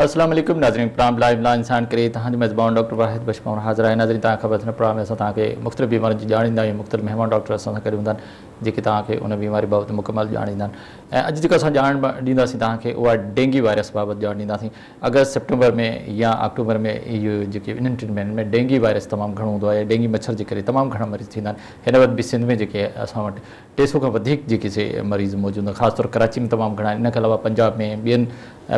السلام عليڪم ناظرين پرام لائيو لائن سان ڪري توهان جو ميزبان ڊاڪٽر واحد بشڪون حاضر آهي. ناظرين توهان خبر اٿن پرام ۾ اسان توهان کي مختلف بيمارين جي ڄاڻ ڏيندا آهيون. مختلف مهمان ڊاڪٽر اسان سان گڏ هوندا آهن جيڪي توهان کي ان بيماري بابت مڪمل ڄاڻ ڏيندا آهن ۽ اڄ جيڪا اسان ڄاڻ ڏينداسين توهان کي اها ڊينگي وائرس بابت ڄاڻ ڏينداسين. اگست سيپٽمبر ۾ يا آڪٽوبر ۾ اهو جيڪي انهن ٽن مهينن ۾ ڊينگي وائرس تمام گهڻو هوندو آهي. ڊينگي مڇر جي ڪري تمام گهڻا مريض ٿيندا آهن. هن وقت به سنڌ ۾ جيڪي اسان وٽ 300 کان وڌيڪ جيڪي سي مريض موجود آهن، خاص طور ڪراچي ۾ تمام گهڻا آهن. ان کان علاوه پنجاب ۾ ٻين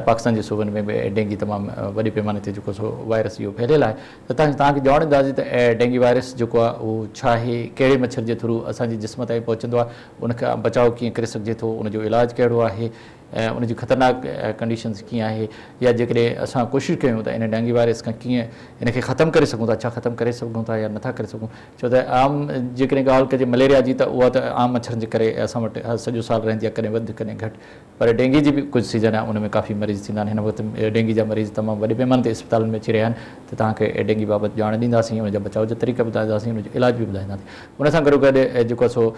پاڪستان جي صوبن ۾ به ڊينگي تمام وڏي پيماني تي جيڪو سو وائرس اهو ڦهليل آهي ته توهان کي ڄاڻ ڏينداسين ته ڊينگي وائرس جيڪو آهي اهو ڇا آهي، ڪهڙي مڇر جي ٿرو اسان جي جسم تائين پهچندو آهي، ان کان بچاء ڪيئن ڪري سگهجي ٿو، ان جو علاج ڪهڙو آهي ۽ ان جي خطرناڪ ڪنڊيشنز ڪيئن آهي يا جيڪڏهن اسان ڪوشش ڪيون ته ان ڊينگي وائرس کان ڪيئن ان کي ختم ڪري سگهون ٿا، ڇا ختم ڪري سگهون ٿا يا نٿا ڪري سگهون. ڇو ته عام جيڪڏهن ڳالهه ڪجي مليريا جي ته اها ته عام مڇرن جي ڪري اسان وٽ سڄو سال رهندي آهي، ڪڏهن وڌ ڪڏهن گهٽ، پر ڊينگي جي به ڪجهه سيزن آهي ان ۾ ڪافي مريض ٿيندا آهن. هن وقت ڊينگي جا مريض تمام وڏي پيماني تي اسپتالن ۾ اچي رهيا آهن ته توهان کي ڊينگي بابت ڄاڻ ڏينداسين، ان جا بچاء جا طريقا ٻڌائينداسين، ان جو علاج به ٻڌائينداسين. ان سان گڏوگڏ جيڪو سو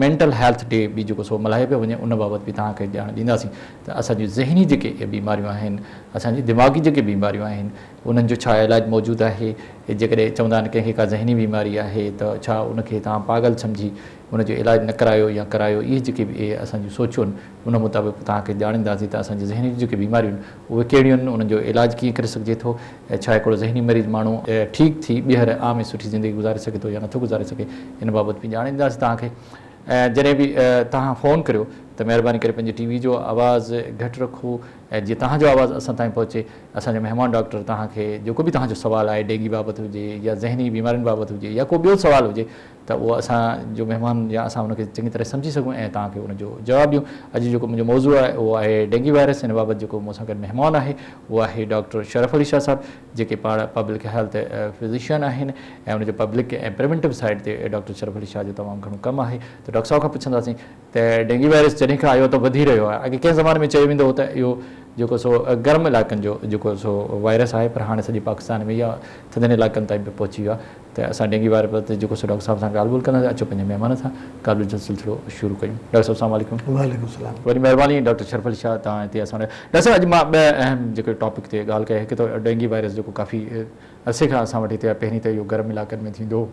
مينٽل هيلٿ ڊي به جيڪو سو ملهايو پيو وڃي ان بابت به توهان کي ڄاڻ ڏينداسين ته اسان جون ذهني جيڪي بيماريون آهن، اسان جي دماغي جيڪي بيماريون آهن انهن جو ڇا علاج موجود آهي. جيڪڏهن چوندا آهن ڪنهن کي ڪا ذهني بيماري آهي ته ڇا ان کي توهان پاڳل سمجهي ان جو علاج نه ڪرايو يا ڪرايو. اهي جيڪي به اسان جون سوچون آهن ان مطابق توهان کي ڄاڻينداسين ته اسان جي ذهني جون جيڪي بيماريون آهن اهي ڪهڙيون آهن، انهن جو علاج ڪيئن ڪري سگهجي ٿو ۽ ڇا هڪڙو ذهني مريض ماڻهو ٺيڪ ٿي ٻيهر عام ۽ سٺي زندگي گذاري سگهي ٿو يا نٿو گذاري سگهي، ان بابت به ڄاڻ ڏينداسين توهان کي. ۽ جڏهن به توهان فون ڪريو ته مهرباني ڪري پنهنجي ٽي وي جو آواز گهٽ رکو ۽ جيئن توهان جو آواز اسان تائين پهچي. اسان جو مهمان ڊاڪٽر توهان کي جيڪو به توهان جو سوال آهي ڊينگي بابت هجي يا ذهني بيمارين بابت هجي يا ڪو ٻيو سوال هجي ته اهو اسان جو مهمان يا اسان ان کي چڱي طرح سمجهي سگهون ۽ توهان کي ان جو جواب ڏيون. اڄ جيڪو منهنجو موضوع آهي اهو آهي ڊينگي وائرس. ان بابت جيڪو مون سان گڏ مهمان آهي اهو آهي ڊاڪٽر شرف علي شاهه صاحب جيڪي پاڻ پبلڪ هيلٿ فزيشن آهن ۽ ان جو پبلڪ ۽ پريونٽو سائيڊ تي ڊاڪٽر شرف علي شاهه جو تمام گهڻو ڪم آهي ته ڊاڪٽر صاحب کان پڇنداسين ته ڊينگي وائرس جڏهن کان آيو ته وڌي رهيو آهي. اڳي ڪنهن زماني ۾ چيو ويندو هو ته اهو جيڪو سو گرم علائقن جو جيڪو سو وائرس آهي پر هاڻي سڄي پاڪستان ۾ يا ٿڌن علائقن تائين به پهچي ويو آهي ته اسان ڊينگي وائرس بابت جيڪو سو ڊاڪٽر صاحب سان ڳالهه ٻولهه ڪنداسين. اچو پنهنجي مهمان سان ڳالهه ٻولهه جو سلسلو شروع ڪيون. ڊاڪٽر صاحب السلام عليڪم. وعليڪم السلام. وڏي مهرباني ڊاڪٽر شرف علي شاهه توهان هتي اسان وٽ. ڊاڪٽر صاحب اڄ مان ٻه اهم جيڪي ٽاپڪ تي ڳالهه ڪئي، هڪ ته ڊينگي وائرس جيڪو ڪافي عرصي کان اسان وٽ هتي آهي، پهرين ته اهو گرم علائقن ۾ ٿيندو هو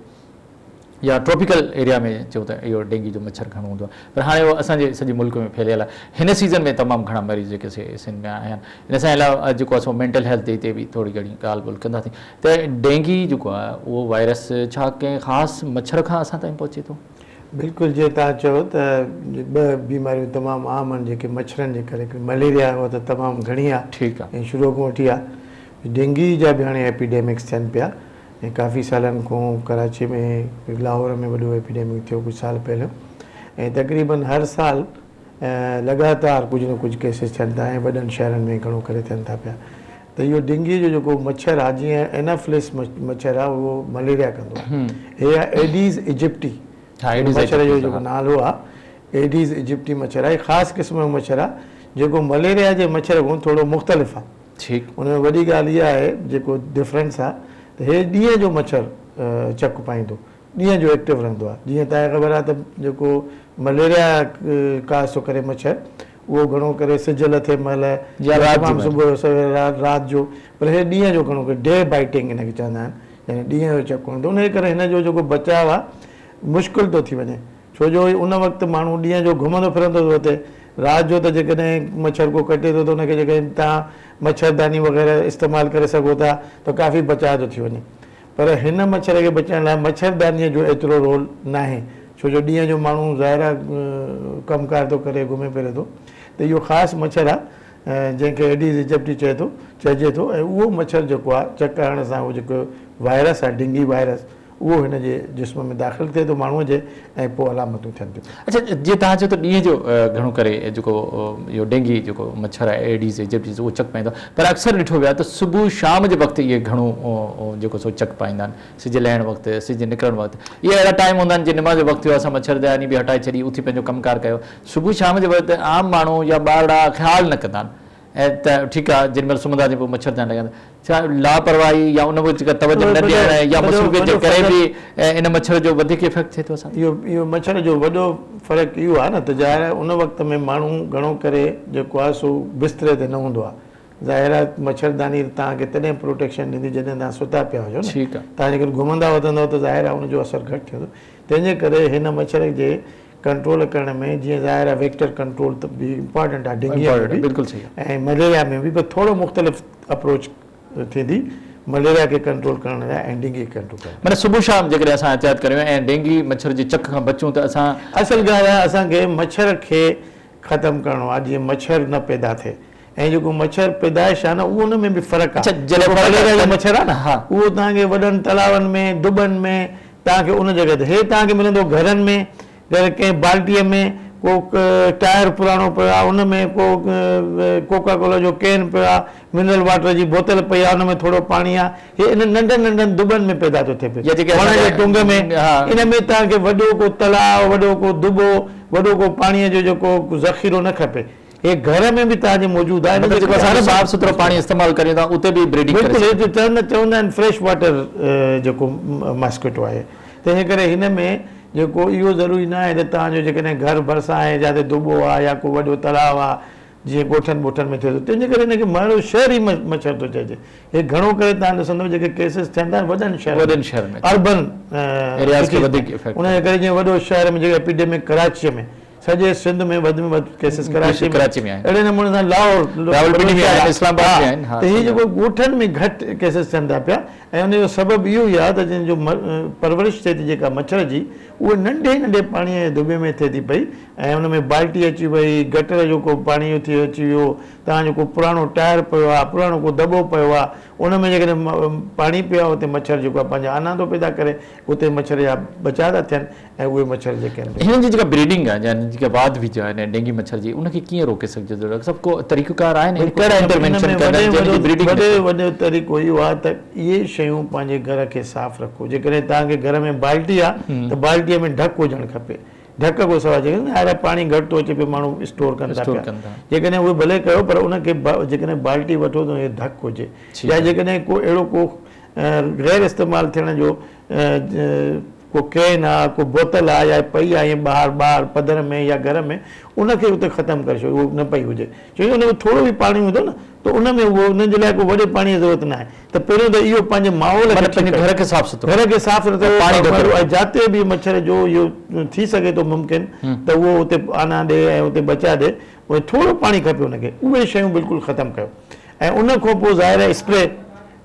يا ٽراپيڪل ايريا ۾ چئون ته اهو ڊينگي جو مڇر گهڻو هوندو آهي پر هاڻي اهو اسان جي سڄي ملڪ ۾ ڦهليل آهي. هن سيزن ۾ تمام گهڻا مريض جيڪي سي سنڌ ۾ آيا آهن. ان سان علاوه جيڪو آهي سو مينٽل هيلٿ ڊي تي به ٿوري گهڻي ڳالهه ٻولهه ڪنداسين ته ڊينگي جيڪو آهي اهو وائرس ڇا ڪنهن خاص مڇر کان اسان تائين پهچي ٿو؟ بلڪل جيئن توهان چيو ته ٻه بيماريون تمام عام آهن جيڪي مڇرن جي ڪري، هڪڙي مليريا اها ته تمام گهڻي آهي ۽ شروع کان وٺي آهي، ڊينگي جا به هاڻي ايپيڊيمڪس ٿين پيا ۽ ڪافي سالن کان ڪراچي ۾ لاهور ۾ وڏو ايپيڊيمڪ ٿيو ڪجهه سال پهريون ۽ تقريبن هر سال لڳاتار ڪجهه نه ڪجهه ڪيسز ٿين ٿا ۽ وڏن شهرن ۾ گهڻو ڪري ٿين ٿا پيا ته اهو ڊينگي جو جيڪو مڇر آهي جيئن اينافلس مڇر آهي اهو مليريا ڪندو آهي هي آهي ايڊيز ايجپٽي مڇر جو جيڪو نالو آهي ايڊيز ايجپٽي مڇر آهي خاص قسم جو مڇر آهي جيڪو مليريا جي مڇر کان ٿورو مختلف آهي ٺيڪ. ان ۾ وڏي ڳالهه اها آهي جيڪو ڊفرنس آهي ته هي ڏينهن جو مڇر چڪ پائيندو، ڏينهن جو ايڪٽو رهندو آهي. جيئن توهان کي خبر آهي ته جيڪو مليريا ڪاز ٿو ڪري مڇر اهو گهڻو ڪري سج لٿي مهل يا رات جي تمام مهل. صبح جو سوير رات جو پر هي ڏينهن جو گهڻو ڪري ڊي بائيٽنگ هن کي چوندا آهن يعني ڏينهن جو چڪ هڻندو ان جي ڪري هن جو جيڪو بچاء آهي مشڪل ٿو ٿي وڃي. ڇو جو ان وقت ماڻهو ڏينهن جو گهمندو ڦرندو ٿو وتي، رات جو ته جيڪڏهن مڇر ڪو ڪٽي ٿو ته ان کي جيڪڏهن توهان مڇرداني وغيره استعمال ڪري سگهو ٿا ته ڪافي بچاء ٿو ٿي وڃي. پر هن مڇر کي بچائڻ لاء مڇردانيء جو ايترو رول ناهي، ڇو جو ڏينهن جو ماڻهو ظاهر آهي ڪم ڪار ٿو ڪري گهمي ڦري ٿو ته اهو خاص مڇر آهي جنهن کي ايڊيز ايجپٽي چئي ٿو چئجي ٿو ۽ اهو مڇر جيڪو آهي چڪ هڻڻ سان اهو جيڪو وائرس آهي ڊينگي وائرس اهو هن جي جسم ۾ داخل ٿئي ٿو ماڻهوء جي ۽ پوء علامتون ٿين ٿيون. اڇا جيئن توهان چيو ته ڏينهن جو گهڻو ڪري جيڪو اهو ڊينگي جيڪو مڇر آهي ايڊيز ايجپٽيز اهو چڪ پائيندو آهي پر اڪثر ڏٺو ويو آهي ته صبح شام جي وقت اهي گهڻو جيڪو سو چڪ پائيندا آهن سج لهڻ وقت سج نڪرڻ وقت اهي اهڙا ٽائيم هوندا آهن جي نماز جو وقت ٿيو اسان مڇرداني به هٽائي ڇڏي اٿي پنهنجو ڪم ڪار ڪيو صبح شام جي وقت عام ماڻهو يا ٻارڙا خيال نه ڪندا آهن ۽ ته ٺيڪ آ جيڏي مهل سمهنداسين پوء مڇر ٿيڻ لڳندا. ڇا لاپرواهي يا ان وقت توجه نه ڏيڻ يا مصروفيت جي ڪري به ان مڇر جو وڌيڪ افيڪٽ ٿئي ٿو اسان تي؟ اهو مڇر جو وڏو فرق اهو آ نه ته ظاهر آهي ان وقت ۾ ماڻهو گهڻو ڪري جيڪو آ سو بستري تي نه هوندو آ. ظاهر آهي مڇرداني توهان کي تڏهن پروٽيڪشن ڏيندي جڏهن توهان ستا پيا هجو نه. توهان جيڪڏهن گهمندا وتندؤ ته ظاهر آهي ان جو اثر گهٽ ٿيندو. تنهن جي ڪري هن مڇر جي ڪنٽرول ڪرڻ ۾ جيئن ظاهر آهي ويڪٽر ڪنٽرول ته به امپارٽنٽ آهي ڊينگي ۾ به ۽ مليريا ۾ به پر ٿورو مختلف اپروچ ٿيندي مليريا کي ڪنٽرول ڪرڻ لاء ۽ ڊينگي کي ڪنٽرول ڪرڻ لاء. معنيٰ صبح شام جيڪڏهن اسان احتياط ڪريون ۽ ڊينگي مڇر جي چڪ کان بچون ته اسان. اصل ڳالهه آهي اسان کي مڇر کي ختم ڪرڻو آهي جيئن مڇر نه پيدا ٿئي ۽ جيڪو مڇر پيدائش آهي نه اهو ان ۾ به فرق آهي جيڪو مليريا جو مڇر آهي نه اهو توهان کي وڏن تلاون ۾ دٻن ۾ توهان کي ان جڳهه تي هي توهان کي ملندو گهرن ۾ گهر ڪنهن بالٽيء ۾ ڪو ٽائر پراڻو پيو آهي ان ۾ ڪو ڪوڪا ڪولا جو ڪين پيو آهي منرل واٽر جي بوتل پئي آهي ان ۾ ٿورو پاڻي آهي هي انهن ننڍن ننڍن دٻن ۾ پيدا ٿو ٿئي پيو وڻ جي ٽنگ ۾ ان ۾ توهان کي وڏو ڪو تلاء وڏو ڪو دٻو وڏو ڪو پاڻيء جو جيڪو ذخيرو نه کپي هي گهر ۾ به توهان جي موجود آهي مطلب جيڪو اسان صاف سٿرو پاڻي استعمال ڪريون ٿا اتي به بريڊنگ ڪري بلڪل هي چوندا چوندا آهن فريش واٽر جيڪو ماسڪيٽو آهي تنهن ڪري هن ۾ جيڪو اهو ضروري نه آهي ته توهان جو جيڪڏهن گهر ڀرسان آهي جاتي دٻو آهي يا ڪو وڏو تلاء آهي جيئن ڳوٺن ٻوٺن ۾ ٿئي ٿو تنهن جي ڪري هن کي مهڙو شهري مڇر ٿو چئجي هي گهڻو ڪري توهان ڏسندو جيڪي ڪيسز ٿين ٿا وڏن شهرن ۾ اربن ايرياز کي وڌيڪ افيڪٽ ان جي ڪري جيئن وڏو شهر ۾ جيڪي ايپيڊيمڪ ڪراچيء ۾ سڄي سنڌ ۾ وڌ ۾ وڌ ڪيسز ڪراچي ۾ آهن. اهڙي نموني سان لاهور، راولپنڊي ۾ آهن، اسلام آباد ۾ آهن. ته هي جيڪو ڳوٺن ۾ گهٽ ڪيسز ٿين ٿا پيا ۽ ان جو سبب اهو ئي آهي ته جن جو پرورش ٿئي ٿي جيڪا مڇر جي اهي ننڍي ننڍي پاڻي جي دٻي ۾ ٿئي ٿي پئي ۽ ان ۾ بالٽي اچي وئي، گٽر جو ڪو پاڻي اٿي اچي ويو، توهان جو ڪو پراڻو ٽائر پيو آهي، پراڻو ڪو دٻو پيو آهي، ان ۾ جيڪڏهن پاڻي پيو آهي اتي مڇر جيڪو آهي پنهنجا آنا ٿو پيدا ڪري، اتي مڇر جا ٻچا ٿا ٿين ۽ اهي مڇر جيڪي آهن. هنن جي جيڪا بريڊنگ آهي يا هنن جي جيڪا واڌ ويجهه آهي هن ڊينگي مڇر جي ان کي ڪيئن روڪي سگهجي ٿو ڊاڪٽر صاحب ڪو طريقو ڪار آهن ۽ ڪهڙا انٽروينشن ڪندا آهن جنهن جي بريڊنگ وڏي وڏو طريقو اهو آهي ته اهي شيون پنهنجي گهر کي صاف رکو جيڪڏهن توهان کي گهر ۾ بالٽي آهي ته بالٽي ۾ ڍڪ هجڻ کپي ڍڪ کان سواء جيڪڏهن هاڻي پاڻي گهٽ ٿو اچي پيو ماڻهو اسٽور ڪن ٿا پيا جيڪڏهن اهي ڀلي ڪيو پر ان کي جيڪڏهن بالٽي وٺو ته ان کي ڍڪ هجي يا جيڪڏهن ڪو اهڙو ڪو غير استعمال ٿيڻ جو ڪو ڪين آ، ڪو بوتل آ يا پئي آ ائين ٻاهر ٻاهر پڌر ۾ يا گهر ۾ ان کي اتي ختم ڪري ڇڏيو اهو نه پئي هجي ڇو جو ان ۾ ٿورو به پاڻي هوندو نه ته ان ۾ اهو ان جي لاء ڪو وڏي پاڻي جي ضرورت ناهي ته پهريون ته اهو پنهنجي ماحول کي مطلب پنهنجي گهر کي صاف سٿرو گهر کي صاف سٿرو پاڻي ڍڪيل ۽ جاتي به مڇر جو اهو ٿي سگهي ٿو ممڪن ته اهو اتي آنا ڏي ۽ اتي ٻچا ڏي اهي ٿورو پاڻي کپي ان کي اهي شيون بلڪل ختم ڪيو ۽ ان کان پوء ظاهر آهي اسپري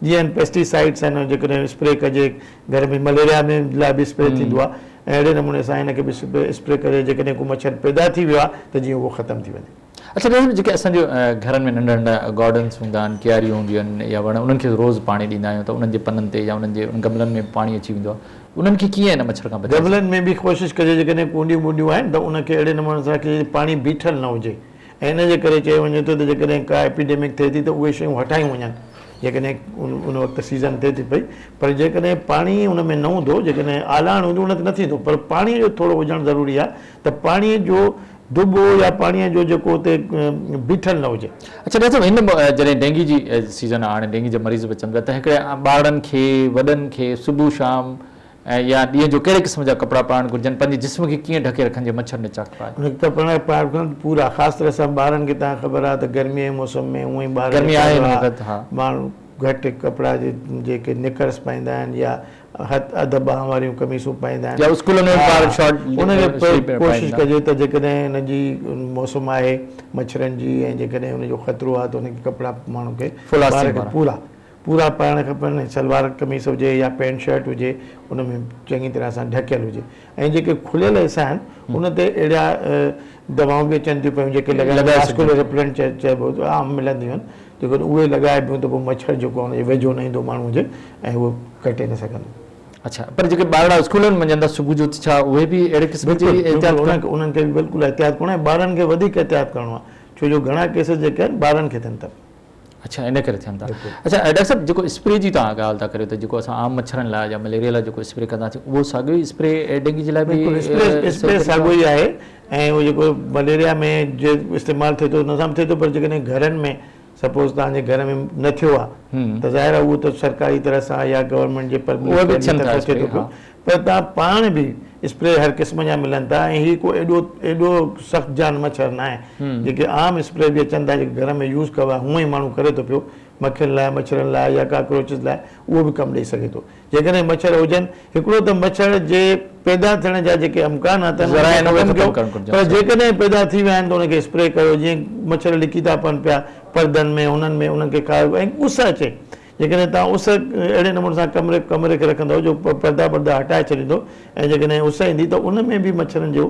جيئن پيسٽي سائيڊس آهن جيڪڏهن اسپري ڪجي گهر ۾ مليريا ۾ لاء به اسپري ٿيندو آهي ۽ اهڙي نموني سان هن کي به اسپري ڪري جيڪڏهن ڪو مڇر پيدا ٿي ويو آهي ته جيئن اهو ختم ٿي وڃي. اڇا ڊاڪٽر صاحب جيڪي اسان جو گهرن ۾ ننڍا ننڍا گارڊنس هوندا آهن ڪياريون هونديون آهن يا وڻ انهن کي روز پاڻي ڏيندا آهيون ته انهن جي پنن تي يا انهن جي گملن ۾ پاڻي اچي ويندو آهي انهن کي ڪيئن هن مڇر کان بچائي گملن ۾ به ڪوشش ڪجي جيڪڏهن ڪونڊيون بونڊيون آهن ته ان کي اهڙي نموني سان رکجي پاڻي بيٺل نه هجي ۽ ان جي ڪري چيو وڃي ٿو ته جيڪڏهن ڪا ايپيڊيمڪ ٿئي ٿي ته اهي شيون هٽايون وڃن جيڪڏهن ان وقت سيزن ٿئي ٿي پئي پر جيڪڏهن پاڻي ان ۾ نه هوندو جيڪڏهن آلاڻ هوندي ان تي نه ٿيندو پر پاڻي جو ٿورو هجڻ ضروري آهي ته پاڻي جو دٻو يا پاڻي جو جيڪو اتي بيٺل نه هجي. اڇا ڊاڪٽر صاحب هن جڏهن ڊينگي جي سيزن آهي هاڻي ڊينگي جا مريض به اچن پيا ته هڪڙي ٻارڙن کي وڏن کي صبح شام ۽ يا ڏينهن جو ڪهڙي قسم جا ڪپڙا پائڻ گهرجن، پنهنجي جسم کي ڪيئن ڍڪي رکن جيئن مڇر نه چاڪ پائي. ان کي ڪپڙا پائڻ گهرجن پورا خاص طرح سان ٻارن کي توهان کي خبر آهي ته گرمي جي موسم ۾ هونئن ئي ٻار گرمي آهي هن وقت ها. ماڻهو گهٽ ڪپڙا جيڪي نڪرس پائيندا آهن يا هٿ اڌ ٻانهن واريون قميصون پائيندا آهن يا اسڪولن ۾ ٻار شارٽ ان کي ڪوشش ڪجي ته جيڪڏهن ان جي موسم آهي مڇرن جي ۽ جيڪڏهن ان جو خطرو آهي ته ان کي ڪپڙا ماڻهو کي ٻار کي پورا پورا پائڻ کپن ۽ سلوار قميص هجي يا پينٽ شرٽ هجي ان ۾ چڱي طرح سان ڍڪيل هجي ۽ جيڪي کليل حصا آهن ان تي اهڙا دوائون به اچن ٿيون پيون جيڪي لڳائڻ ماسڪولر ريپلنٽ چئبو عام ملنديون آهن جيڪڏهن اهي لڳائبيون ته پوء مڇر جيڪو آهي ان جي ويجهو نه ايندو ماڻهو جي ۽ اهو ڪٽي نه سگهندو. اڇا پر جيڪي ٻارڙا اسڪولن ۾ وڃن ٿا صبح جو ڇا اهي به اهڙي قسم جي احتياط ڪن؟ انهن کي به بلڪل احتياط ڪرڻو آهي ۽ ٻارن کي وڌيڪ احتياط ڪرڻو آهي ڇو جو گهڻا ڪيسز جيڪي آهن ٻارن کي ٿين ٿا. اڇا ان ڪري ٿين ٿا. اڇا ڊاڪٽر صاحب جيڪو اسپري جي توهان ڳالهه ٿا ڪريو ته جيڪو اسان عام مڇرن لاء يا مليريا لاء جيڪو اسپري ڪنداسين اهو ساڳيو ئي اسپري ڊينگي جي لاء به بلڪل اسپري اسپري ساڳيو ئي آهي ۽ اهو جيڪو مليريا ۾ جي استعمال ٿئي ٿو ان سان به ٿئي ٿو پر جيڪڏهن گهرن ۾ سپوز توهان جي گهر ۾ نه ٿيو آهي ته ظاهر آهي اهو ته سرڪاري طرح سان يا گورنمينٽ جي اهي به ٿين ٿا ٿئي ٿو پيو پر توهان پاڻ به اسپري هر قسم جا ملن ٿا ۽ هي ڪو ايڏو ايڏو سخت جان مڇر ناهي. جيڪي عام اسپري به اچن ٿا جيڪي گهر ۾ يوز ڪبا هونئن ئي ماڻهو ڪري ٿو پيو مکين لاء مڇرن لاء يا ڪاڪروچز لاء اهو به ڪم ڏئي سگهي ٿو. جيڪڏهن مڇر هجن هڪڙو ته مڇر جي پيدا ٿيڻ جا جيڪي امڪانات آهن انهن کي ختم ڪيو پر جيڪڏهن پيدا ٿي ويا آهن ته ان کي اسپري ڪيو جيئن مڇر لڪي ٿا پون پيا پردن ۾ هنن ۾ انهن کي کايو ۽ اس اچي جيڪڏهن توهان اس اهڙي نموني سان ڪمري ڪمري کي رکندؤ جو پردا بردا هٽائي ڇڏيندو ۽ جيڪڏهن اس ايندي ته ان ۾ به مڇرن جو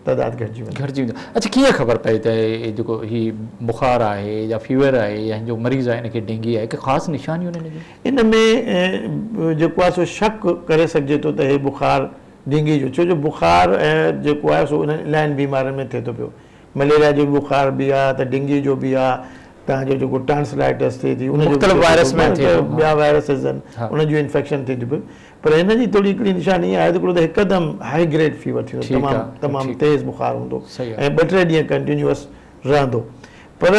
تعداد گهٽجي ويندو. گهٽجي ويندو. اڇا ڪيئن خبر پئي ته هي جيڪو هي بخار آهي يا فيور آهي يا هن جو مريض آهي ان کي ڊينگي آهي ڪي خاص نشانيون آهن ان جون؟ ان ۾ جيڪو آهي سو شڪ ڪري سگهجي ٿو ته هي بخار ڊينگي جو ڇو جو بخار جيڪو آهي سو انهن الاهين بيمارين ۾ ٿئي ٿو پيو مليريا جو به بخار به آ ته ڊينگي جو به آ توهان جو جيڪو ٽانسلائٽس ٿئي ٿي ان جو مختلف وائرس ۾ ٿئي ٿو ٻيا وائرسز آهن ان جون انفيڪشن ٿئي ٿيون پيون پر هن جي ٿوري هڪڙي نشاني اها آهي ته هڪڙو ته هڪدم هائي گريڊ فيور ٿيندو تمام تمام تيز بخار هوندو ۽ ٻه ٽي ڏينهن ڪنٽينيوس رهندو پر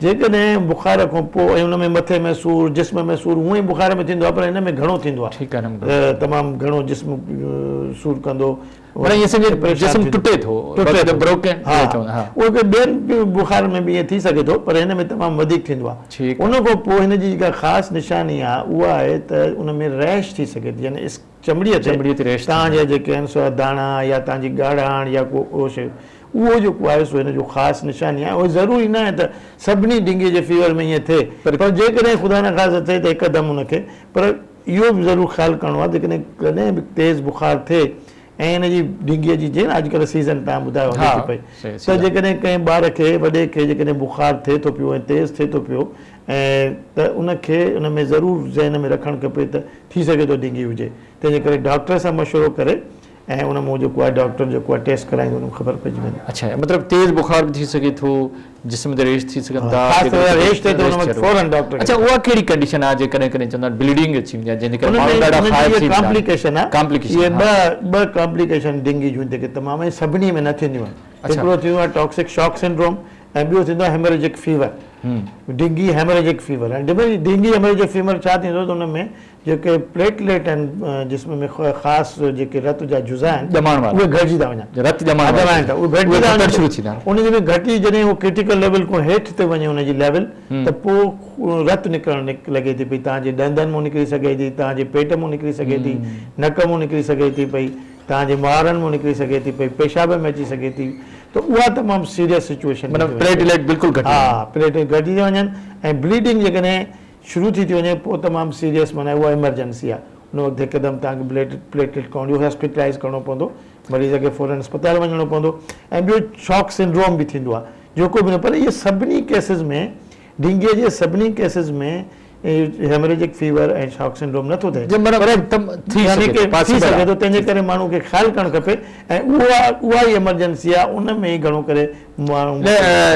جيڪڏهن بخار کان پوء ۽ ان ۾ مٿي ۾ سور جسم ۾ سور هونئن ئي بخار ۾ ٿيندو آهي پر هن ۾ گهڻو ٿيندو آهي تمام گهڻو جسم سور ڪندو معنيٰ ائين سمجهه جسم ٽٽي ٿو ٽٽي ٿو بروڪن ها اهو ڪي ٻين بخارن ۾ به ائين ٿي سگهي ٿو پر هن ۾ تمام وڌيڪ ٿيندو آهي ان کان پوء هن جي جيڪا خاص نشاني آهي اها آهي ته ان ۾ ريش ٿي سگهي ٿي يعني چمڙي تي ريش توهان جا جيڪي آهن سو داڻا يا توهان جي ڳاڙهاڻ يا ڪو اهڙو شيء اهو جيڪو آهي سو هن جو خاص نشاني آهي اهو ضروري نه آهي ته سڀني ڊينگي جي فيور ۾ ائين ٿئي پر جيڪڏهن خدا نخواسته ٿئي ته هڪدم ان کي پر اهو به ضرور خيال ڪرڻو آهي جيڪڏهن ڪڏهن به تيز بخار ٿئي ۽ ان جي ڊينگيء جي جيئن اڄڪلهه سيزن توهان ٻڌايو هلي ٿي پئي ته جيڪڏهن ڪنهن ٻار کي وڏي کي جيڪڏهن بخار ٿئي ٿو پيو ۽ تيز ٿئي ٿو پيو ۽ ته ان کي ان ۾ ضرور ذهن ۾ رکڻ کپي ته ٿي سگهي ٿو ڊينگي هجي تنهن جي ڪري ڊاڪٽر سان مشورو ڪري ۽ ان مون جيڪو آهي ڊاڪٽر جيڪو آهي ٽيسٽ ڪرائيندو ان ۾ خبر پئجي ويندي. اڇا مطلب تيز بخار به ٿي سگهي ٿو جسم تي ريش ٿي سگهن ٿا خاص طور ريش ٿئي ته ان وقت فورن ڊاڪٽر کي اڇا اها ڪهڙي ڪنڊيشن آهي جي ڪڏهن ڪڏهن چوندا آهن بليڊنگ اچي ويندي آهي جنهن جي ڪري ماڻهو ڏاڍا خائف ٿي ويندا آهن ڪامپليڪيشن آهي ڪامپليڪيشن اهي ٻه ڪامپليڪيشن ڊينگي جون جيڪي تمام ۽ سڀني ۾ نه ٿينديون آهن هڪڙو ٿيندو آهي ٽاڪسڪ شاڪ سنڊروم ۽ ٻيو ٿيندو آهي haemorrhagic fever dengue haemorrhagic fever dengue haemorrhagic fever ڇا ٿيندو ته ان ۾ جيڪي پليٽليٽ آهن جسم ۾ خاص جيڪي رت جا جزا آهن ڄمائڻ وارا اهي گهٽجي ٿا وڃن رت ڄمائڻ وارا ڄمائن ٿا اهي گهٽجي ٿا وڃن شروع ٿي ٿا ان جي ۾ گهٽجي جڏهن اهو ڪرٽيڪل ليول کان هيٺ تي وڃي ان جي ليول ته پوء رت نڪرڻ لڳي ٿي پئي توهان جي ڏندن مون نڪري سگهي ٿي توهان جي پيٽ مون نڪري سگهي ٿي نڪ مون نڪري سگهي ٿي پئي توهان جي مهارن مون نڪري سگهي ٿي پئي پيشاب ۾ اچي سگهي ٿي ته اها تمام سيريس سچويشن معنيٰ پليٽليٽ بلڪل گهٽجي ها پليٽليٽ گهٽجي ٿا وڃن ۽ بليڊنگ جيڪڏهن شروع ٿي ٿي وڃي پوء تمام سيريس معنيٰ اها ايمرجنسي آهي ان وقت هڪدم توهان کي بليڊ پليٽليٽ ڪائونٽ جو هاسپيٽلائيز ڪرڻو پوندو مريض کي فورن اسپتال وڃڻو پوندو ۽ ٻيو شاڪ سنڊروم به ٿيندو آهي جيڪو به نه پر اهي سڀني ڪيسز ۾ ڊينگي جي سڀني ڪيسز ۾ هيمريجڪ فيور ۽ شاڪ سنڊروم نٿو ٿئي پر ٿي سگهي ٿو تنهن جي ڪري ماڻهو کي خيال ڪرڻ کپي ۽ اها اها ئي ايمرجنسي آهي ان ۾ ئي گهڻو ڪري نه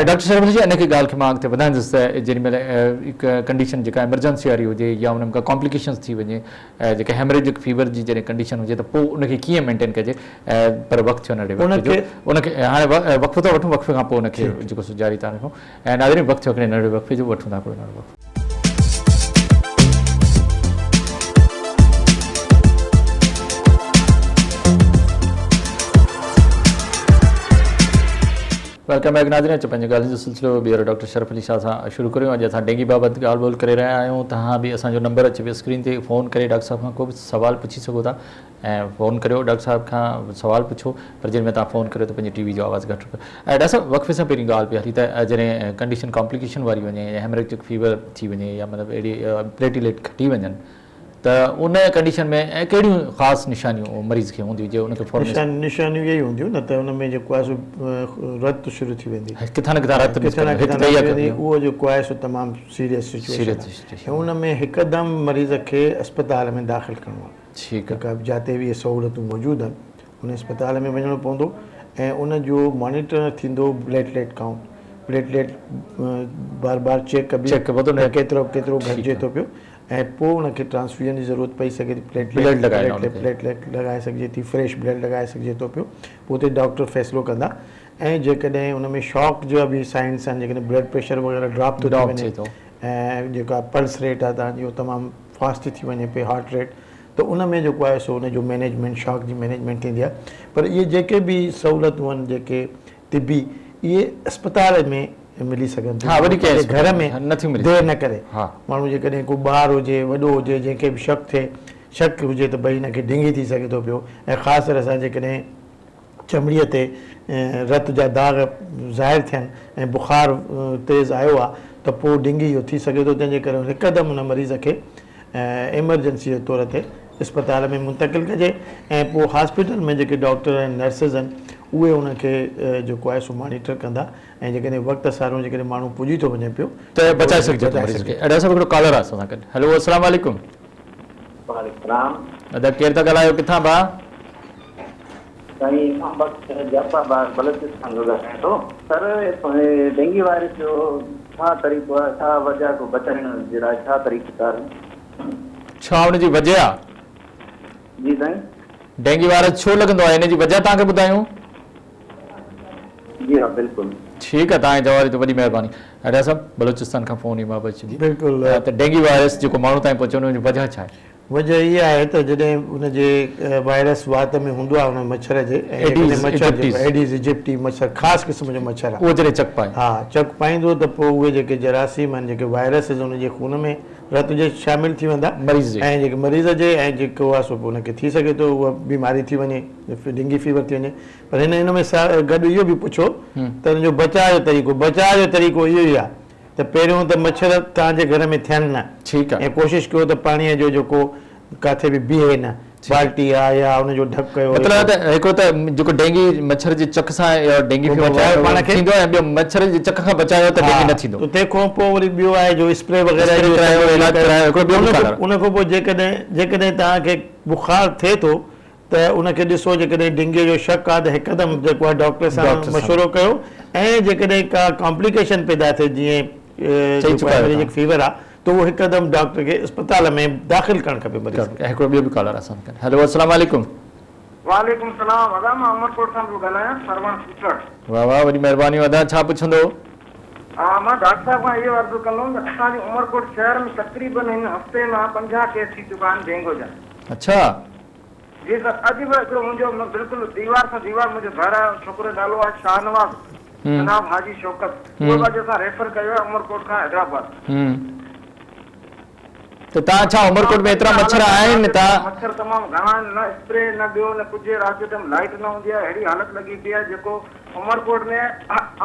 ڊاڪٽر شرف جي ان کي ڳالهه کي مان اڳتي وڌائيندس ته جيڏي مهل هڪ ڪنڊيشن جيڪا ايمرجنسي واري هجي يا ان ۾ ڪا ڪامپليڪيشنز ٿي وڃي جيڪا هيمريجڪ فيور جي جڏهن ڪنڊيشن هجي ته پوء ان کي ڪيئن مينٽين ڪجي پر وقت ٿيو ننڍي وقفي جو ان کي هاڻي وقفو ٿا وٺون وقفي کان پوء ان کي جيڪو سو جاري ٿا رکون ۽ ناظرين وقت ٿيو هڪڙي ننڍڙي وقفي جو وٺون ٿا هڪڙو ننڍڙو وقفو. Welcome back ناظرين اچو پنهنجي ڳالهين جو سلسلو ٻيهر ڊاڪٽر شرف علي شاهه سان شروع ڪريون اڄ اسان ڊينگي بابت ڳالهه ٻولهه ڪري رهيا آهيون توهان به اسان جو نمبر اچي ويو اسڪرين تي فون ڪري ڊاڪٽر صاحب کان ڪو به سوال پڇي سگهو ٿا ۽ فون ڪريو ڊاڪٽر صاحب کان سوال پڇو پر جنهن ۾ توهان فون ڪريو ته پنهنجي ٽي وي جو آواز گهٽ رکو ۽ ڊاڪٽر صاحب وقفي سان پهرين ڳالهه پئي هلي ته جڏهن ڪنڊيشن ڪامپليڪيشن واري وڃي يا هيمريجڪ فيور ٿي وڃي يا مطلب اهڙي پليٽيليٽ کٽي وڃن ته ان ڪنڊيشن ۾ ڪهڙيون خاص نشانيون مريض کي هونديون جي ان کي فورن نشانيون اهي هونديون نه ته ان ۾ جيڪو آهي سو رت شروع ٿي ويندي ڪٿان نه ڪٿان رت ڪٿان نه ڪٿان رت ويندي اهو جيڪو آهي سو تمام سيريس سچويشن آهي ۽ ان ۾ هڪدم مريض کي اسپتال ۾ داخل ڪرڻو آهي ٺيڪ آهي جاتي به اهي سهولتون موجود آهن ان اسپتال ۾ وڃڻو پوندو ۽ ان جو مانيٽر ٿيندو پليٽليٽ ڪائونٽ پليٽليٽ بار بار چيڪ ڪبي ته ڪيترو ڪيترو گهٽجي ٿو پيو ۽ پوء ان کي ٽرانسفيوزن جي ضرورت پئي سگهي ٿي پليٽليٽ پليٽليٽ لڳائي سگهجي ٿي فريش بلڊ لڳائي سگهجي ٿو پيو پوء اتي ڊاڪٽر فيصلو ڪندا ۽ جيڪڏهن ان ۾ شاڪ جا به سائنس آهن جيڪڏهن بلڊ پريشر وغيره ڊراپ ٿو ٿي وڃي ۽ جيڪا پلس ريٽ آهي تان جي تمام فاسٽ ٿي وڃي پئي هارٽ ريٽ ته ان ۾ جيڪو آهي سو ان جو مينيجمينٽ شاڪ جي مينيجمينٽ ٿيندي آهي پر اهي جيڪي به سهولتون آهن جيڪي طبي اهي اسپتال ۾ ملي سگهن ٿيون پنهنجي گهر ۾ دير نه ڪري ماڻهو جيڪڏهن ڪو ٻار هجي وڏو هجي جنهن کي به شڪ ٿئي شڪ هجي ته ڀئي هن کي ڊينگي ٿي سگهي ٿو پيو ۽ خاص طرح سان جيڪڏهن چمڙيء تي رت جا داغ ظاهر ٿين ۽ بخار تيز آيو آ ته پوء ڊينگي اهو ٿي سگهي ٿو تنهن جي ڪري هڪدم ان مريض کي ايمرجنسي جي طور تي اسپتال ۾ منتقل ڪجي ۽ پوء هاسپيٽل ۾ جيڪي ڊاڪٽر ۽ نرسز آهن اهي ان کي جيڪو آهي سو مانيٽر ڪندا ۽ جيڪڏهن وقت سارو جيڪڏهن ماڻهو پڄي ٿو وڃي پيو ته بچائي سگهجي ٿو مريض کي. ڊاڪٽر صاحب هڪڙو ڪالر آ اسان سان گڏ هيلو السلام عليڪم. وعليڪم السلام. ادا ڪير ٿا ڳالهايو ڪٿان ڀاء؟ سائين امام بخش جعفر آباد بلوچستان کان ڳالهايان ٿو. سر ڊينگي وائرس جو ڇا طريقو آهي ڇا وجه آهي ڪو بچائڻ جي لاء ڇا طريقو ڪار آهي. ڇا ان جي وجه آ؟ جي سائين. ڊينگي وائرس ڇو لڳندو آهي ان جي وجه توهان کي ٻڌايون؟ جي ها بلڪل. ٺيڪ آ توهان جي جواب جي وڏي مهرباني. ڊاڪٽر صاحب بلوچستان کان فون امام بخش جي بلڪل ته ڊينگي وائرس جيڪو ماڻهو تائين پهچي ان جي وجه ڇا آهي؟ وجه اها آهي ته جڏهن ان جي وائرس وات ۾ هوندو آهي ان مڇر جي ۽ جيڪڏهن مڇر جيڪو ايڊيز ايجپٽي مڇر خاص قسم جو مڇر آهي اهو جڏهن چڪ پائي ها چڪ پائيندو ته پوء اهي جيڪي جراثيم آهن جيڪي وائرسز ان جي خون ۾ رت جي شامل ٿي ويندا مريض جي ۽ جيڪي مريض جي ۽ جيڪو آهي سو پوء ان کي ٿي سگهي ٿو اها بيماري ٿي وڃي ڊينگي فيور ٿي وڃي پر هن ان ۾ گڏ اهو به پڇيو ته ان جو بچاء جو طريقو بچاء جو طريقو اهو ئي آهي ته پهريون ته مڇر توهان جي گهر ۾ ٿين نه ٺيڪ آ. ۽ ڪوشش ڪيو ته پاڻيء جو جيڪو ڪاٿي به بيهي نه بالٽي آ يا ان جو ڍڪ ڪيو مطلب ته هڪڙو ته جيڪو ڊينگي مڇر جي چڪ سان يا ڊينگي پوء فيور بچايو پاڻ کي ٿيندو ۽ ٻيو مڇر جي چڪ کان بچايو ته ڊينگي نه ٿيندو. ته تنهن کان پوء وري ٻيو آهي جو اسپري وغيره اسپري جو ڪرايو علاج ڪرايو هڪڙو ٻيو به ڪالر. ان کان پوء جيڪڏهن جيڪڏهن توهان کي بخار ٿئي ٿو ته ان کي ڏسو جيڪڏهن ڊينگي جو شڪ آهي ته هڪدم جيڪو آهي ڊاڪٽر سان مشورو ڪيو ۽ جيڪڏهن ڪا ڪامپليڪيشن پيدا ٿئي جيئن جيڪو هيمريجڪ فيور آهي ته اهو هڪدم ڊاڪٽر کي اسپتال ۾ داخل ڪرڻ کپي مريض کي. هڪڙو ٻيو به ڪالر اسان سان گڏ هيلو السلام عليڪم. وعليڪم السلام ادا مان عمرڪوٽ کان پيو ڳالهايان سروڻ سوٽڙ. واه واه وڏي مهرباني ادا ڇا پڇندو. ها مان ڊاڪٽر صاحب کان اهو عرض ڪندم ته اسان جي عمرڪوٽ شهر ۾ تقريبن هن هفتي مان 50 ڪيس ٿي چڪا آهن ڊينگو جا. اڇا. جي سر اڄ به هڪڙو منهنجو بلڪل ديوار سان ديوار منهنجو گهر آهي ڇوڪرو جو نالو آهي شاهنواز جناب حاجي شوڪت اهو به اڄ اسان ريفر ڪيو آهي عمرڪوٽ کان حيدرآباد. ته تان ڇا عمرڪوٽ ۾ ايترا مڇر آهن تان. مڇر تمام گهڻا آهن نه اسپري نه ٻيو نه ڪجهه رات جو ٽيم لائيٽ نه هوندي آهي اهڙي حالت لڳي پئي آهي جيڪو عمرڪوٽ ۾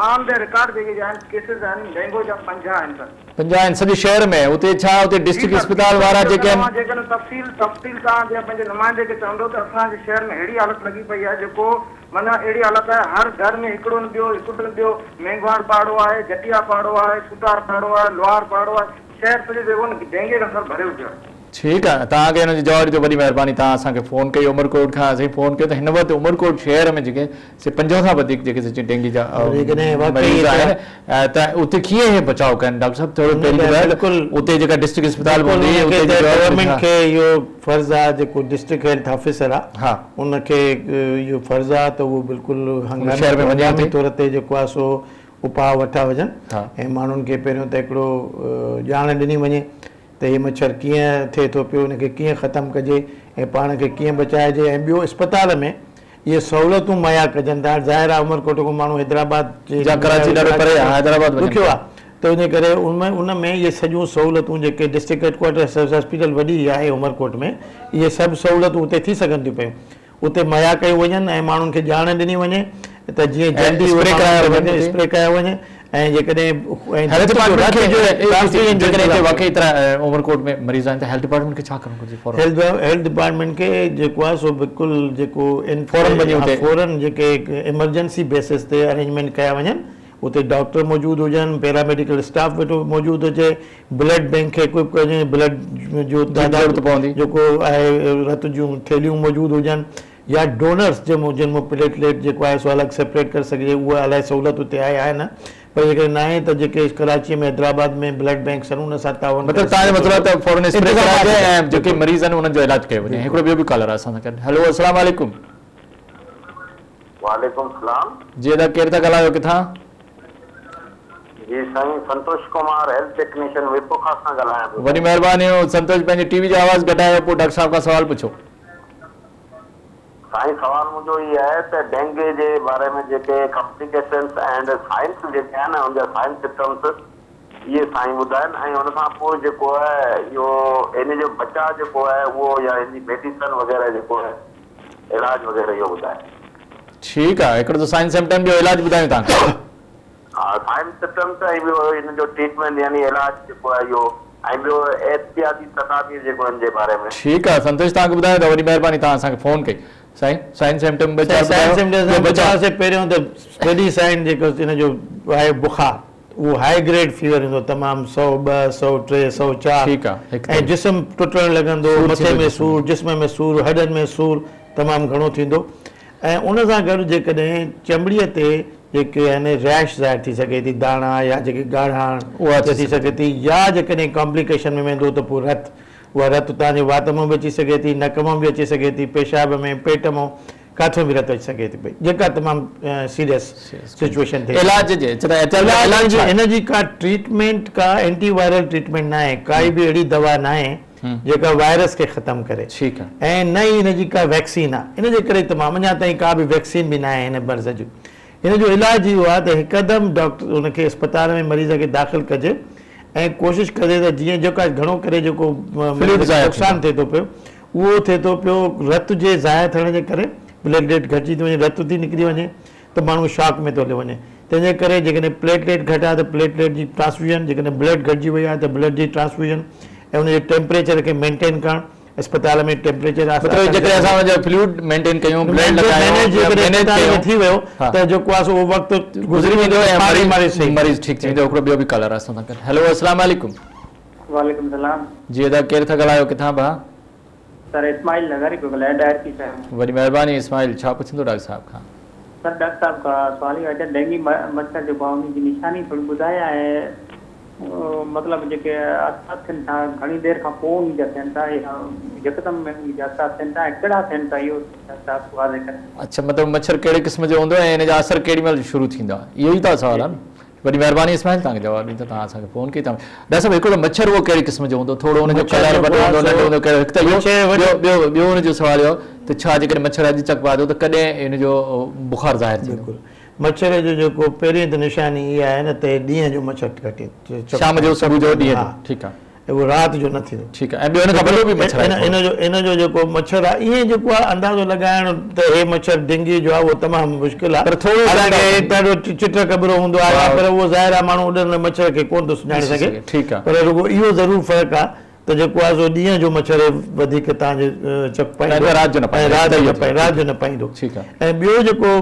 آن the record جيڪي جا آهن ڪيسز آهن ڊينگو جا 50 آهن سر. 50 آهن سڄي شهر ۾ اتي ڇا اتي جي ڊسٽرڪٽ سر اسپتال وارا جيڪي آهن. توهان جيڪڏهن تفصيل تفصيل توهان جي پنهنجي نمائندي کي چوندو ته اسان جي شهر ۾ اهڙي حالت لڳي پئي آهي جيڪو معنيٰ اهڙي حالت آهي هر گهر ۾ هڪڙو نه ٻيو هڪڙو نه ٻيو مينگهواڙ پاڙو آهي جٽيا پاڙو آهي سوٽار پاڙو آهي لوهار پاڙو آهي شهر سڄو جيڪو آهي نه ڊينگي کان سر ڀريو پيو آهي. ٺيڪ آهي توهان کي ان جي جواب ڏيندو وڏي مهرباني توهان اسان کي فون ڪئي عمرڪوٽ کان اسين فون ڪيو ته هن وقت عمرڪوٽ شهر ۾ جيڪي سي 50 کان وڌيڪ جيڪي سي ڊينگي جا مريض آهن ته اتي ڪيئن هي بچاء ڪن ڊاڪٽر صاحب ٿورو پهرين ٻڌايو ته اتي جيڪا ڊسٽرڪٽ اسپتال به هوندي اتي جيڪا گورنمينٽ کي اهو فرض آهي جيڪو ڊسٽرڪٽ هيلٿ آفيسر آهي ان کي اهو فرض آهي ته اهو بلڪل هنگامي طور تي جيڪو آهي سو اپاء وٺا وڃن ۽ ماڻهن کي پهريون ته هڪڙو ڄاڻ ڏني وڃي ته هي مڇر ڪيئن ٿئي ٿو پيو ان کي ڪيئن ختم ڪجي ۽ پاڻ کي ڪيئن بچائجي ۽ ٻيو اسپتال ۾ اهي سهولتون مهيا ڪجن ته هاڻ ظاهر آهي عمرڪوٽ کان ماڻهو حيدرآباد يا ڪراچي ڏاڍو پري آهي حيدرآباد وڃن ڏکيو آهي ته ان ڪري ان ۾ اهي سڄيون سهولتون جيڪي ڊسٽرڪٽ هيڊ ڪوارٽر هاسپيٽل وڏي آهي عمرڪوٽ ۾ اهي سڀ سهولتون اتي ٿي سگهن ٿيون پيون اتي مهيا ڪيون وڃن ۽ ماڻهن کي ڄاڻ ڏني وڃي ته جيئن جلدي اسپري ڪرايو وڃي اسپري ڪيو وڃي ۽ جيڪڏهن هيلٿ ڊپارٽمينٽ کي جيڪڏهن هتي واقعي طرح عمرڪوٽ ۾ مريض آهن ته هيلٿ ڊپارٽمينٽ کي ڇا ڪرڻ گهرجي فورن هيلٿ ڊپارٽمينٽ کي جيڪو آهي سو بلڪل جيڪو فورن وڃي اتي فورن جيڪي ايمرجنسي بيسس تي ارينجمينٽ ڪيا وڃن اتي ڊاڪٽر موجود هجن پيراميڊيڪل اسٽاف ويٺو موجود هجي بلڊ بينڪ کي اڪوئپ ڪيو وڃي بلڊ جو تعداد جيڪو آهي رت جون ٿيلهيون موجود هجن يا ڊونرس جن مان پليٽليٽ جيڪو آهي سو الڳ سيپريٽ ڪري سگهجي اها الائي سهولت اتي آهي آهي نه پر جيڪڏهن ناهي ته جيڪي ڪراچي ۾ حيدرآباد ۾ بلڊ بينڪس آهن ان سان تعاون مطلب توهان جو مطلب آهي ته فورن اسپري ڪرائجي ۽ جيڪي مريض آهن انهن جو علاج ڪيو وڃي هڪڙو ٻيو به ڪالر آهي اسان سان گڏ هيلو السلام عليڪم. وعليڪم السلام. جي ادا ڪير ٿا ڳالهايو ڪٿان؟ جي سائين سنتوش ڪمار هيلٿ ٽيڪنيشن ميرپورخاص کان ڳالهايان پيو. وڏي مهرباني سنتوش پنهنجي ٽي وي جو آواز گهٽايو پوء ڊاڪٽر صاحب کان سوال پڇو. سائين سوال منهنجو هي آهي ته ڊينگي جي باري ۾ جيڪي ڪمپليڪيشنس اينڊ سائنس جيڪي آهن ان جا سائنس سمپٽمس اهي سائين ٻڌائن ۽ ان کان پوء جيڪو آهي اهو ان جو بچاء جيڪو آهي اهو يا ان جي ميڊيسن وغيره جيڪو آهي علاج وغيره اهو ٻڌائن. ٺيڪ آهي هڪڙو ته سائن سمپٽم ٻيو علاج ٻڌايون توهان کي. ها سائن سمپٽمس ۽ ٻيو ان جو ٽريٽمينٽ يعني علاج جيڪو آهي اهو ۽ ٻيو احتياطي تدابير جيڪو ان جي باري ۾. ٺيڪ آهي سنتوش توهان کي ٻڌايون ٿا وڏي مهرباني توهان اسان کي فون ڪئي سائين سائن سمپٽم ٻه چار سائن ٻڌايو سمپٽم ٻيو بچاء. سان پهريون ته وڏي سائن جيڪو ان جو آهي بخار اهو هائي گريڊ فيور ايندو تمام سؤ ٻه سؤ ٽي سؤ چار ٺيڪ آهي هڪ ۽ ته جسم ٽٽڻ لڳندو سور مٿي ٿيندو ۾ جسم سور جسم ۾ سور هڏن ۾ سور تمام گهڻو ٿيندو ۽ ان سان گڏ جيڪڏهن چمڙيء تي جيڪي آهن ريش ظاهر ٿي سگهي ٿي داڻا يا جيڪي ڳاڙهاڻ اها ٿي سگهي ٿي يا جيڪڏهن ڪامپليڪيشن ۾ ويندو ته پوء رت اها رت توهان جي وات مان به اچي سگهي ٿي نڪ مان به اچي سگهي ٿي پيشاب ۾ پيٽ مان ڪاٿو به رت اچي سگهي ٿي پئي جيڪا تمام سيريس سچويشن ٿئي ٿي. علاج جي علاج جي هن جي ڪا ٽريٽمينٽ ڪا اينٽي وائرل ٽريٽمينٽ ناهي ڪائي به اهڙي دوا ناهي جيڪا وائرس کي ختم ڪري ۽ نه ئي هن جي ڪا ويڪسين آهي ان جي ڪري تمام اڃا تائين ڪا به ويڪسين به ناهي هن مرض جي هن جو علاج اهو آهي ته هڪدم ڊاڪٽر ان کي اسپتال ۾ مريض کي داخل ڪجي ۽ ڪوشش ڪجي ته جيئن جيڪا گهڻو ڪري جيڪو نقصان ٿئي ٿو پيو اهو ٿئي ٿو پيو رت جي ضايع ٿيڻ جي ڪري پليٽليٽ گهٽجي ٿي وڃي رت ٿي نڪري وڃي ته ماڻهو شاڪ ۾ ٿو هليو وڃي تنهن جي ڪري جيڪڏهن پليٽليٽ گهٽ آهي ته پليٽليٽ جي ٽرانسفيوزن جيڪڏهن بلڊ گهٽجي وئي آهي ته بلڊ جي ٽرانسفيوزن ۽ ان جي ٽيمپريچر کي مينٽين ڪرڻ اسپتال ۾ ٽيمپريچر مطلب جيڪڏهن اسان ان جو فلوئڊ مينٽين ڪيون بلڊ لڳايون مينيج ڪيون ٿي ويو ته جيڪو آهي سو اهو وقت گذري ويندو ۽ مريض ٺيڪ ٿي ويندو. هڪڙو ٻيو به ڪالر آهي اسان سان گڏ. هيلو السلام عليڪم. وعليڪم السلام. جي ادا ڪير ٿا ڳالهايو ڪٿان ڀاء؟ سر اسماعيل لغاري پيو ڳالهايان ڏاهرڪي شهر مان. وڏي مهرباني اسماعيل ڇا پڇندو ڊاڪٽر صاحب کان. سر ڊاڪٽر صاحب کان سوال اهو آهي ته ڊينگي مڇر جيڪو آهي ان جي نشاني ٿوري ٻڌائي ۽ مطلب جيڪي اثرات ٿين ٿا گهڻي دير کان پوء ان جا ٿين ٿا يا يڪدم ۾ ان جا اثرات ٿين ٿا ۽ ڪهڙا ٿين ٿا اهو ڊاڪٽر صاحب واضح ڪري. اڇا مطلب مڇر ڪهڙي قسم جو هوندو ۽ ان جا اثر ڪيڏي مهل شروع ٿيندا اهو ئي ته سوال آهي نه. وڏي مهرباني اسماعيل توهان کي جواب ڏيندو توهان اسان کي فون ڪئي ته ڊاڪٽر صاحب هڪڙو مڇر اهو ڪهڙي قسم جو هوندو ٿورو ان جو ڪلر وڏو هوندو ننڍو هوندو ڪهڙو هڪ ته اهو ٻيو ٻيو ٻيو ان جو سوال اهو ته ڇا جيڪڏهن مڇر اڄ چڪ پاتو ته ڪڏهن ان جو بخار ظاهر ٿيندو. بلڪل مڇر جو جيڪو پهرين ته نشاني اها آهي نه ته ڏينهن جو مڇر ڪٽي شام جو صبح جو ڏينهن جو ٺيڪ آهي. اهو رات جو نه ٿيندو. ٺيڪ آهي ۽ ٻيو ان کان وڏو به مڇر آهي ان جو ان جو جيڪو مڇر آهي ائين جيڪو آهي اندازو لڳائڻ ته هي مڇر ڊينگي جو آهي اهو تمام مشڪل آهي پر ٿورو حالانڪه هي ڏاڍو چٽ ڪٻرو هوندو آهي پر اهو ظاهر آهي ماڻهو اڏندڙ مڇر کي ڪونه ٿو سڃاڻي سگهي ٺيڪ آهي پر رڳو اهو ضرور فرق آهي ته جيڪو آهي سو ڏينهن جو مڇر وڌيڪ توهان جي چڪ پائيندو رات جو نه پائيندو رات جو نه پائيندو رات جو نه پائيندو ٺيڪ آهي ۽ ٻيو جيڪو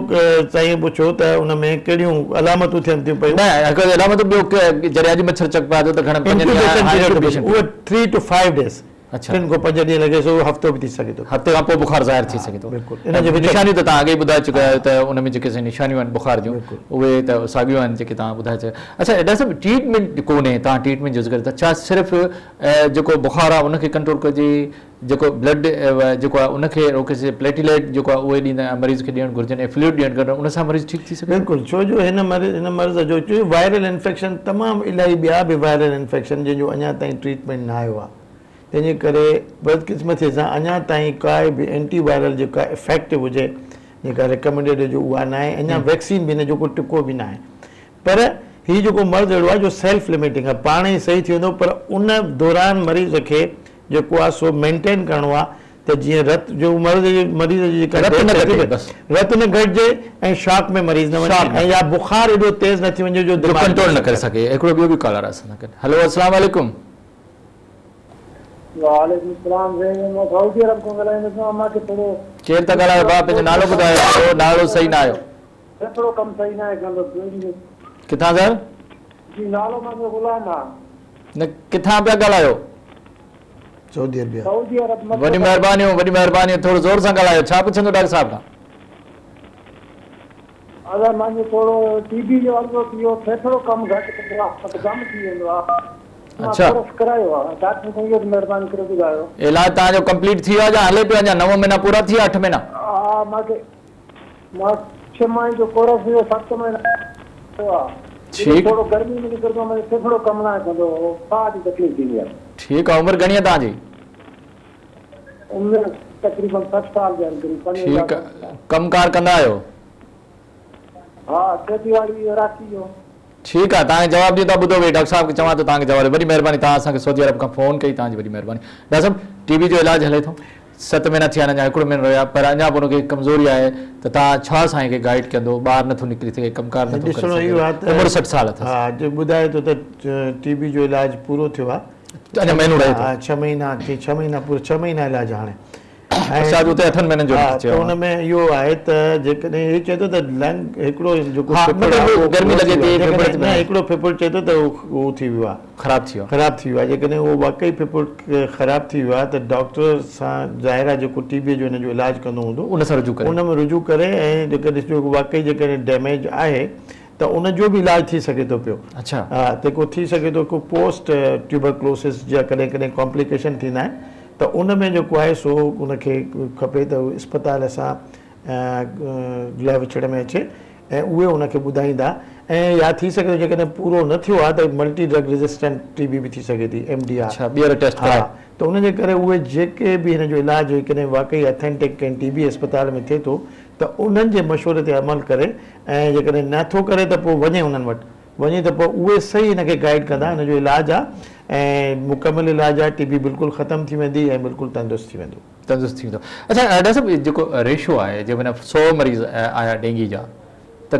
سائين پڇيو ته ان ۾ ڪهڙيون علامتون ٿين ٿيون پيون نه هڪ علامتون ٻيو جڏهن اڄ مڇر چڪ پائي ٿو ته گهڻن پنجن ڏينهن اهو 3 ٽو 5 ڊيز اڇا ٽن کان پنج ڏينهن لڳي سو هفتو به ٿي سگهي ٿو هفتي کان پوء بخار ظاهر ٿي سگهي ٿو بلڪل ان جي نشانيون ته توهان اڳي ئي ٻڌائي چڪا آهيو ته ان ۾ جيڪي نشانيون آهن بخار جون اهي ته ساڳيون آهن جيڪي توهان ٻڌائي چڪا اڇا ڊاڪٽر صاحب ٽريٽمينٽ ڪونهي توهان ٽريٽمينٽ جو ذڪر ته ڇا صرف جيڪو بخار آهي ان کي ڪنٽرول ڪجي جيڪو بلڊ جيڪو آهي ان کي روڪي سگهجي پليٽيليٽ جيڪو آهي اهي ڏيندا مريض کي ڏيڻ گهرجن ۽ فلوئڊ ڏيڻ گهرجن ان سان مريض ٺيڪ ٿي سگهي ٿو. بلڪل ڇو جو هن مرض هن مرض جو چون وائرل انفيڪشن تمام الاهي ٻيا به وائرل انفيڪشن جن جو اڃا تائين ٽريٽمينٽ نه آيو آهي تنهن جي ڪري بدقسمتي سان اڃا تائين ڪائي به اينٽي وائرل جيڪا افيڪٽو هجي جيڪا ريڪمينڊيڊ هجي اها ناهي اڃا ويڪسين به هن جو ڪو ٽڪو به ناهي پر هي جيڪو مرض اهڙو آهي جو سيلف لميٽنگ آهي پاڻ ئي صحيح ٿي ويندو پر ان دوران مريض کي جيڪو آهي سو مينٽين ڪرڻو آهي ته جيئن رت جو مرض جي مريض جي جيڪا رت نه ڊيٿ گهٽي ٿي بس رت نه گهٽجي ۽ شاڪ ۾ مريض نه وڃي ۽ يا بخار ايڏو تيز نه ٿي وڃي جو جو ڪنٽرول نه ڪري سگهي. هڪڙو ٻيو به ڪالر آهي اسان سان گڏ. هلو السلام عليڪم. وعليڪم السلام سائين مان سعودي عرب کان ڳالهائيندو پيو مان کي ٿورو ڪير ٿا ڳالهايو ڀاء پنهنجو نالو ٻڌايو نالو صحيح نه آيو. ڦيڦڙو ڪم صحيح ناهي ڪندو پيو. ڪٿان سر؟ جي نالو منهنجو غلام آ. نه ڪٿان پيا ڳالهايو؟ سعودي عربيه. سعودي عرب مڪه وڏي مهربانيون وڏي مهربانيون ٿورو زور سان ڳالهايو ڇا پڇندو ڊاڪٽر صاحب کان؟ ادا مانجو ٿورو ٽي بي جو عرضو ٿي ويو ڦيڦڙو ڪم گهٽ ڪندو آ ته دم ٿي ويندو آ مان اڇا. ڪورس ڪرايو آ ڊاڪٽر کان اهو به مهرباني ڪري ٻڌايو. علاج توهان جو ڪمپليٽ ٿي ويو آ يا هلي پيو اڃا نو مهينا پورا ٿي ويا اٺ مهينا؟ ها مانکي مان ڇهه مهينن جو ڪورس هيو ست مهينا ٿيو آ. ٺيڪ. ٿورو گرمي ۾ نڪرندو آهيان منهنجو ڦڦڙو ڪم ناهي ڪندو ساهه جي تڪليف ٿيندي آهي. ٺيڪ آهي عمر گهڻي آهي توهان جي؟ عمر تقريبن 60 سال جي قريب 55 ٺيڪ آهي ڪم ڪار ڪندا آهيو؟ ها کيتي ٻاڙي راکي جو. ٺيڪ آ توهان کي جواب ڏيون ٿا ٻڌو ويهي ڊاڪٽر صاحب کي چوان ٿو توهان کي جواب ڏي وڏي مهرباني توهان اسان کي سعودي عرب کان فون ڪئي توهان جي وڏي مهرباني ڊاڪٽر صاحب ٽي بي جو علاج هلي ٿو ست مهينا ٿيا آهن اڃا هڪڙو مهينو رهيو آهي پر اڃا به ان کي ڪمزوري آهي ته توهان ڇا سائين کي گائيڊ ڪندو ٻاهر نٿو نڪري سگهي ڪم ڪار نٿو ڪري ڏسڻو اهو آهي سگهي ته عمر 60 سال اٿس. ها جو ٻڌائي ٿو ته ٽي بي جو علاج پورو ٿيو آهي اڃا مهينو رهي ٿو. ها ڇهه مهينا ٿي ڇهه مهينا پورو ڇهه مهينا علاج هاڻي ۽ شايد اتي اٺن مهينن جو ها چيو ته ان ۾ اهو آهي ته جيڪڏهن هي چئي ٿو ته لنگ هڪڙو جيڪو ها ڦڦڙ آهي مطلب اهو گرمي ٿي لڳي ويو ٿي آهي ڦڦڙ جيڪڏهن نه هڪڙو ڦڦڙ چئي ٿو ته اهو ٿي ويو آهي خراب ٿي ويو خراب ٿي ويو آهي جيڪڏهن اهو واقعي ڦڦڙ خراب ٿي ويو آهي ته ڊاڪٽر سان ظاهر آهي جيڪو ٽي بي جو هن جو علاج ڪندو هوندو ان سان رجوع ڪري ان ۾ رجوع ڪري ۽ جيڪڏهن ڏسجو واقعي جيڪڏهن ڊيميج آهي ته ان جو به علاج ٿي سگهي ٿو پيو اڇا ها ته ڪو ٿي سگهي ٿو ڪو پوسٽ ٽيوبرڪلوسس جا ڪڏهن ڪڏهن ڪامپليڪيشن ٿيندا آهن ته ان ۾ جيڪو آهي سو ان کي کپي ته اسپتال سان لهه وچڙ ۾ اچي ۽ اهي ان کي ٻڌائيندا ۽ يا ٿي سگهي ٿو جيڪڏهن پورو نه ٿيو آهي ته multi drug resistant T B به ٿي سگهي ٿي ايم ڊي آر اڇا ٻيهر ٽيسٽ ها ڪرائي ته ان جي ڪري اهي جيڪي به هن جو علاج جيڪڏهن واقعي اٿينٽڪ ڪنهن ٽي بي اسپتال ۾ ٿئي ٿو ته انهن جي مشوري تي عمل ڪري ۽ جيڪڏهن نه ٿو ڪري ته پوء وڃي انهن وٽ وڃي ته پوء اهي صحيح هن کي گائيڊ ڪندا هن جو علاج آ ۽ مڪمل علاج آ ٽي بي بلڪل ختم ٿي ويندي ۽ بلڪل تندرست ٿي ويندو. تندرست ٿي ويندو. اڇا ڊاڪٽر صاحب جيڪو ريشو آهي جي معنيٰ 100 مريض آيا ڊينگي جا ته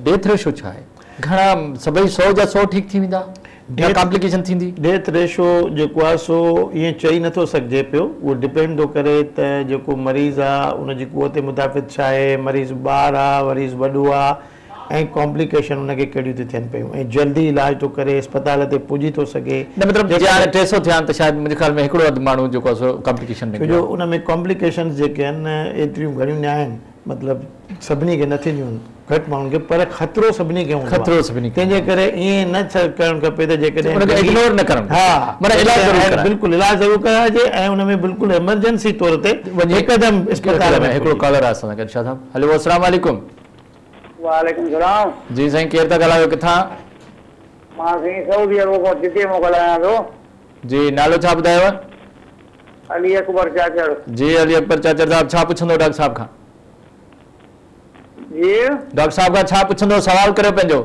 ڊيٿ ريشو ڇا آهي گهڻا سڀئي 100 جا 100 ٺيڪ ٿي ويندا يا ڪامپليڪيشن ٿيندي؟ ڊيٿ ريشو جيڪو آهي سو ائين چئي نٿو سگهجي پيو اهو ڊپينڊ ٿو ڪري ته جيڪو مريض آ ان جي قوت مدافعت ڇا آهي مريض ٻار آ مريض وڏو آ ۽ ڪامپليڪيشن ان کي ڪهڙيون ٿيون ٿين پيون ۽ جلدي علاج ٿو ڪري اسپتال تي پڄي ٿو سگهي. نه مطلب جي هاڻي 300 ٿيا آهن ته شايد منهنجي خيال ۾ هڪڙو اڌ ماڻهو جيڪو آهي سو ڪامپليڪيشن ۾ ڇو گيو جو آهي. ان ۾ ڪامپليڪيشنز جيڪي آهن ايتريون گهڻيون نه آهن مطلب سڀني کي نه ٿينديون آهن گهٽ ماڻهن کي پر خطرو سڀني کي هوندو آهي خطرو سڀني کي تنهن جي ڪري ائين نه ڪرڻ کپي ته جيڪڏهن ان کي اگنور نه ڪرڻ ها معنيٰ علاج ضرور ڪرائي بلڪل علاج ضرور ڪرائجي ۽ ان ۾ بلڪل ايمرجنسي طور تي وڃي هڪدم اسپتال ۾ هڪڙو ڪالر آهي اسان سان گڏ شاهه صاحب هلو السلام عليڪم. وعليڪم السلام. جي سائين ڪير ٿا ڳالهايو ڪٿان؟ مان سائين سعودي عرب کان جدي مان ڳالهايان ٿو. جي نالو ڇا ٻڌايو؟ علي اڪبر چاچڙ. جي علي اڪبر چاچڙ صاحب ڇا پڇندو ڊاڪٽر صاحب کان؟ جي. ڊاڪٽر صاحب کان ڇا پڇندو سوال ڪريو پنهنجو.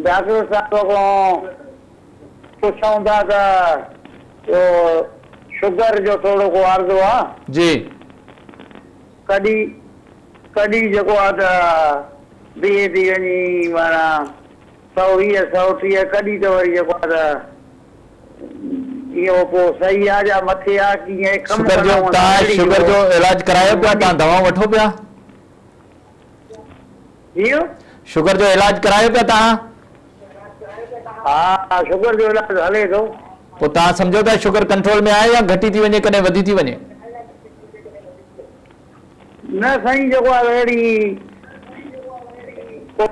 ڊاڪٽر صاحب کان پڇون ٿا ته اهو شگر جو ٿورو ڪو عارضو آ. جي. ڪڏي ڪڏي جيڪو آ ته بيهي ٿي وڃي معنيٰ 120 130 ڪڏي ته وري جيڪو آ ته اهو پوء صحيح آ يا مٿي آ ڪيئن ڪم شگر ڪندا جو آهيون اسان توهان اهڙي شگر جو علاج ڪرايو پيا توهان دوائون وٺو پيا؟ جي. شگر جو علاج ڪرايو پيا توهان؟ ها شگر جو علاج هلي ٿو. پوء توهان سمجهو ٿا شگر ڪنٽرول ۾ آهي يا گهٽي ٿي وڃي ڪڏهن وڌي ٿي وڃي؟ نه سائين جيڪو آهي اهڙي ڪو.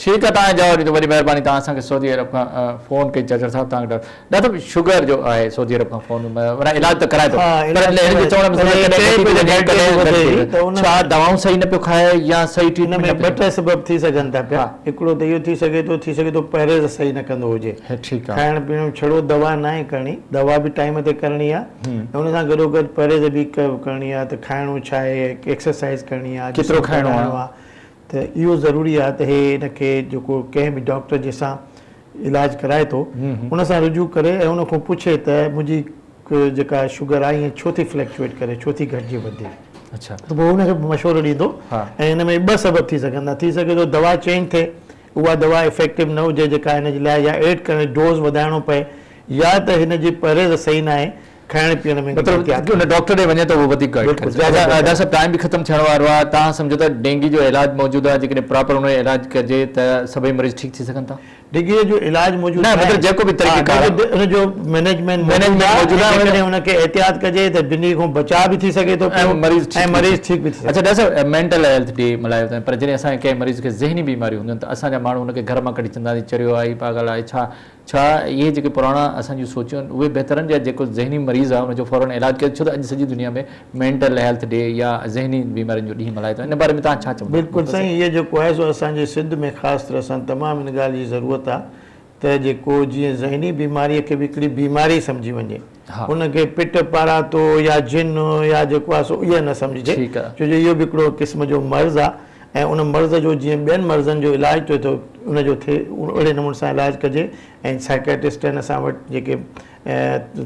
ٺيڪ آ توهان جواب ڏنو وڏي مهرباني توهان اسان کي سعودي عرب کان فون ڪئي چاچڙ صاحب توهان کي ڊاڪٽر صاحب شگر جو آهي سعودي عرب کان فون معنيٰ علاج ته ڪرائي ٿو پر هن جي چوڻ ۾ ڪڏهن گهٽي ٿي وڃي ڪڏهن وڌي ٿي ڇا دوائون صحيح نه پيو کائي يا صحيح ان ٽريٽمينٽ ۾ نه ٻه پيو ٽي سبب ٿي سگهن ٿا پيا هڪڙو ته اهو ٿي سگهي ٿو ٿي سگهي ٿو پرهيز صحيح نه ڪندو هجي ٺيڪ آ کائڻ پيئڻ ڇڙو دوا ناهي ڪرڻي دوا به ٽائيم تي ڪرڻي آ ۽ ان سان گڏو گڏ پرهيز به ڪرڻي آ ته کائڻو ڇا آهي ايڪسرسائيز ڪرڻي آ ڪيترو جسم کائڻو آ وڌائڻو آ ته اهو ضروري آ ته هي ان کي جيڪو ڪنهن به ڊاڪٽر جي سان علاج ڪرائي ٿو ان سان رجوع ڪري ۽ ان کان پڇي ته منهنجي جيڪا شگر آ ائين ڇو ٿي فلڪچوئيٽ ڪري ڇو ٿي گهٽجي وڌي اڇا ته پوء ان کي مشورو ڏيندو ۽ ان ۾ ٻه سبب ٿي سگهن ٿا ٿي سگهي ٿو دوا چينج ٿئي اها دوا افيڪٽو نه هجي جيڪا هن جي لاء يا ايڊ ڪرڻ ڊوز وڌائڻو پئي يا ته هن جي پرهيز صحيح ناهي کائڻ پيئڻ ۾ مطلب احتياط ان ڊاڪٽر ڏي وڃي ته اهو وڌيڪ گائيڊ بلڪل ڪري زياده اڇا بهتر. ڊاڪٽر صاحب ٽائيم به ختم ٿيڻ وارو آهي توهان سمجهو ته ڊينگي جو علاج موجود آهي جيڪڏهن پراپر ان جو علاج ڪجي ته سڀئي مريض ٺيڪ ٿي سگهن ٿا؟ ڊينگيء جو علاج موجود نه مطلب جيڪو به طريقي ڪار ان جو مئنيجمينٽ موجود آهي جيڪڏهن ان کي احتياط ڪجي ته ٻنهي کان بچاء به ٿي سگهي ٿو پيو ۽ مريض ٺيڪ به ٿي سگهي اڇا ڊاڪٽر صاحب مينٽل هيلٿ ڊي ملهايو ويندو آهي پر جڏهن اسان کي ڪنهن مريض کي ذهني بيماريون هونديون آهن ته اسان جا ماڻهو ان کي گهر مان ڪڍي چوندا آهن چريو آهي پاڳل آهي ڇا ڇا اهي جيڪي پراڻا اسان جون سوچون آهن اهي بهتر آهن يا جيڪو ذهني مريض آهي ان جو فورن علاج ڪجي ڇو ته اڄ سڄي دنيا ۾ مينٽل هيلٿ ڊي يا ذهني بيمارين جو ڏينهن ملهايو ٿو ان باري ۾ توهان ڇا چوندا؟ بلڪل سائين هيء جيڪو آهي سو اسان جي سنڌ ۾ خاص طرح سان تمام ان ڳالهه جي ضرورت آهي ته جيڪو جيئن ذهني بيماريء کي به هڪڙي بيماري سمجهي وڃي ان کي پٽ پاراتو يا جن يا جيڪو آهي سو اهو نه سمجهجي ڇو جو اهو به هڪڙو قسم جو مرض آهي ۽ ان مرض جو جيئن ٻين مرضن جو علاج ٿئي ٿو ان جو ٿئي اهڙي نموني سان علاج ڪجي ۽ سائيڪيٽرسٽ آهن اسان وٽ جيڪي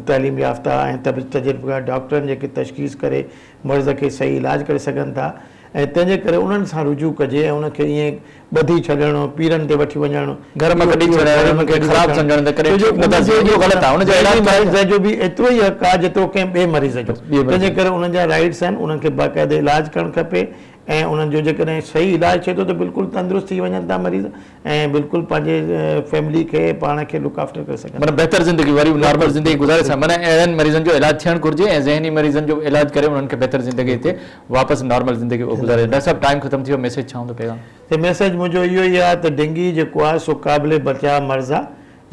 تعليم يافته ۽ تجربيڪار ڊاڪٽر آهن جيڪي تشخيص ڪري مرض کي صحيح علاج ڪري سگهن ٿا ۽ تنهن جي ڪري انهن سان رجوع ڪجي ۽ ان کي ائين ٻڌي ڇڏڻ پيرن تي وٺي وڃڻ گهر مان ڪڍي ڇڏڻ ان کي خراب سمجهڻ ته ڪڏهن ٺيڪ نٿا ٿين اهو غلط آهي ان جو علاج مريض جو به ايترو ئي حق آهي جيترو ڪنهن ٻئي مريض جو تنهن جي ڪري انهن جا رائيٽس آهن انهن کي باقاعدي علاج ڪرڻ کپي ۽ انهن جو جيڪڏهن صحيح علاج ٿئي ٿو ته بلڪل تندرست ٿي وڃن ٿا مريض ۽ بلڪل پنهنجي فيملي کي پاڻ کي لڪ آفٽر ڪري سگهن ٿا. معنيٰ بهتر زندگي وري نارمل زندگي گذاري سگهن معنيٰ اهڙن مريضن جو علاج ٿيڻ گهرجي ۽ ذهني مريضن جو علاج ڪري انهن کي بهتر زندگي هتي واپس نارمل زندگي گذاري ڊاڪٽر صاحب ٽائيم ختم ٿي ويو ميسيج ڇا هوندو پيغام. ته ميسيج منهنجو اهو ئي آهي ته ڊينگي جيڪو آهي سو قابل بچاء مرض آهي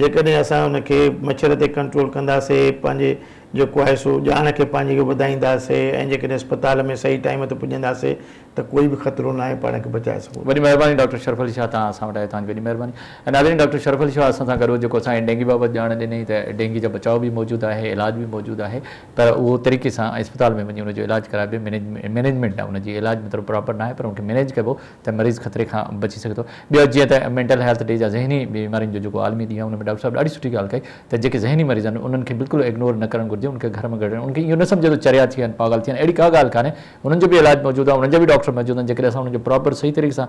جيڪڏهن اسان ان کي مڇر تي ڪنٽرول ڪنداسي پنهنجي جيڪو آهي سو ڄاڻ کي پنهنجي کي وڌائينداسي ۽ جيڪڏهن اسپتال ۾ صحيح ٽائيم تي پڄنداسي ته ڪوئي به خطرو ناهي پاڻ کي بچائي سگهون ٿا. وڏي مهرباني ڊاڪٽر شرف علي شاهه توهان اسان وٽ آيا توهان جي وڏي مهرباني ۽ ناظرين ڊاڪٽر شرف علي شاهه اسان سان گڏ هو جيڪو اسان کي ڊينگي بابت ڄاڻ ڏني ته ڊينگي جا بچاء به موجود آهي علاج به موجود آهي پر اهو طريقي سان اسپتال ۾ وڃي ان جو علاج ڪرائبي مينيجمينٽ آهي ان جي علاج مطلب پراپر ناهي پر ان کي مينيج ڪبو ته مريض خطري کان بچي سگهي ٿو. ٻيو جيئن ته مينٽل هيلٿ ڊي يا ذهني بيمارين جو جيڪو عالمي ڏينهن آهي ان ۾ ڊاڪٽر صاحب ڏاڍي سٺي ڳالهه ڪئي ته جيڪي ذهني مريض آهن انهن کي بلڪل اگنور نه ڪرڻ گهرجي انهن کي گهر ۾ گهڙڻ انهن کي اهو نه سمجهو ته چريا ٿي ويا آهن پاڳل ٿي ويا آهن اهڙي ڪا ڳالهه ڪانهي انهن جو به علاج موجود آهي انهن جا به ڊاڪٽر موجود آهن جيڪڏهن اسان انهن جو پراپر صحيح طريقي سان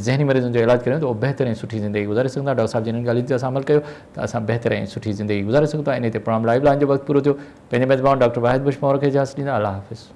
ذهني مريضن جو علاج ڪريون ته اهي بهتر ۽ سٺي زندگي گذاري سگهندا ڊاڪٽر صاحب جي انهن ڳالهين تي اسان عمل ڪيو ته اسان بهتر ۽ سٺي زندگي گذاري سگهون ٿا انهي تي پروگرام لائيو لائين جو وقت پورو ٿيو پنهنجي ميزبان ڊاڪٽر واحد بخش پنهور کي اجازت ڏيندا الله حافظ.